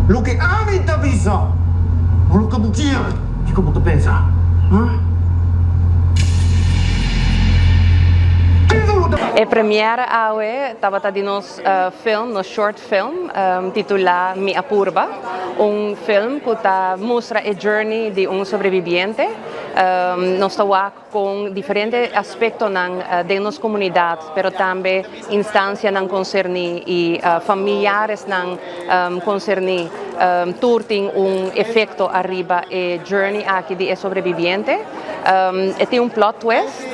Loke ami ta bisa, no loke bo kier. Kiko bo ta pensa, ha? Kiko bo ta. E premiere awe tabata di nos film, nos short film, titula Mi a Purba, un film cu ta mustra e journey di un sobreviviente. Nos ta wak con diferente aspectonan den nos comunidad, pero tambe instancianan concerni y familiaresnan concerni, tur tin un efecto ariba e journey aki di e sobreviviente. E tin un plot twist,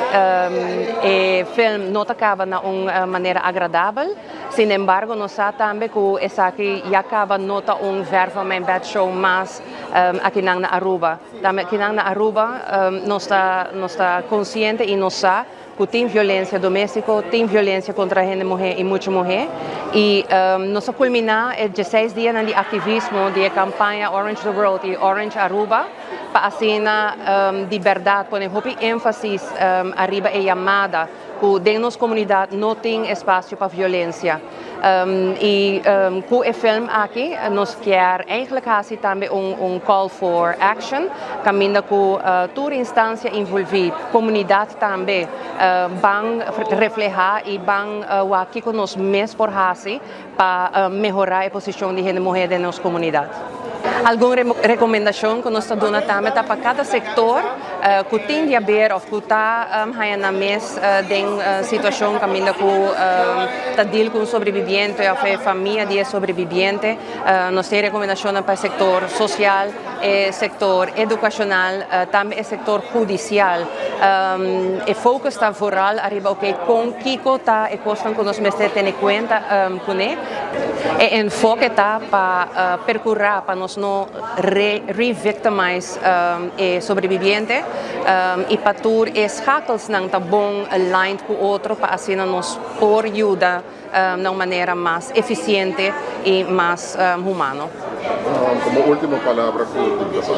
e film no ta caba na un manera agradabel, sin embargo nos sa tambe cu esaki ya caba no ta un Ver van mijn bed show mas akinan na Aruba. Tambe akinan na Aruba nos ta nos ta konsiente i nos sa ku tin violensia doméstiko, tin violensia kontra hende muhé i mucha muhé. I nos a kulminá e dieseis dianan di aktivismo di e kampaña Orange the World i Orange Aruba pa asina di bèrdat pone hopi énfasis ariba e yamada ku den nos komunidat no tin espasio pa violensia. I ku e film aki nos kier eigenlijk hasi tambe un call for action kaminda ku tur instansia involví, komunidat tambe, ban reflehá i ban wak kiko nos mes por hasi pa mehorá e posishon di hende muhé den nos komunidat. Algun rekomendashon ku nos ta duna tambe ta pa kada sektor ku tin di haber òf ku ta haña nan mes den situashon kaminda ku ta deal ku un sobrebibiente òf e famia di e sobrebibiente. Nos tin rekomendashonnan pa e sektor sosial, e sektor edukashonal, tambe e sektor hudisial. E focus ta vooral ariba oke kon kiko ta e kosnan ku nos mester tene kuenta kuné. E enfoke ta pa perkurá pa nos no re-victimize e sobrebibiente i pa tur e schakelsnan ta bon aligned ku otro pa asina nos por yuda na un manera mas efisiente i mas humano. Komo último palabra ku tin ta pasa?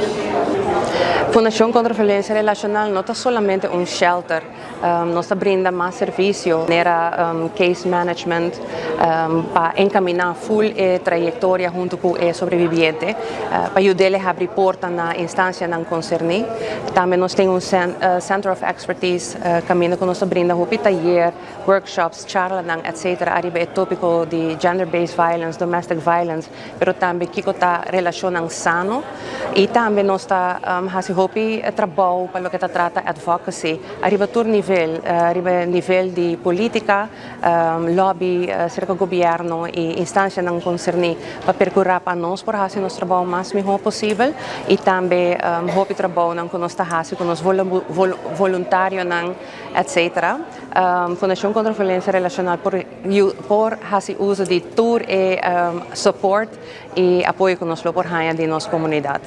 Fundashon Kontra Violensia Relashonal no ta solamente un shelter. Nos ta brinda mas servisio manera case management pa enkaminá ful e trayektoria huntu ku e sobrebibiente pa yud'el e habri porta na instansianan konserní. Tambe nos tin un Center of Expertise kaminda ku nos ta brinda hopi tayer, workshops, charlanan etc. Ariba e tópiko di gender based violence, domestic violence, pero tambe kiko ta relashonnan sano. I tambe nos ta hasi hopi trabou pa loke ta trata advocacy ariba tur nivel, riba nivel di polítika, lobby serka gobièrnu i instansianan konserní pa perkurá pa nos por hasi nos trabou mas mihó posibel i tambe hopi trabounan ku nos ta hasi ku nos voluntarionan etc. Fundashon Kontra Violensia Relashonal por por hasi uso di tur e support i apoyo ku nos lo por haña di nos komunidat.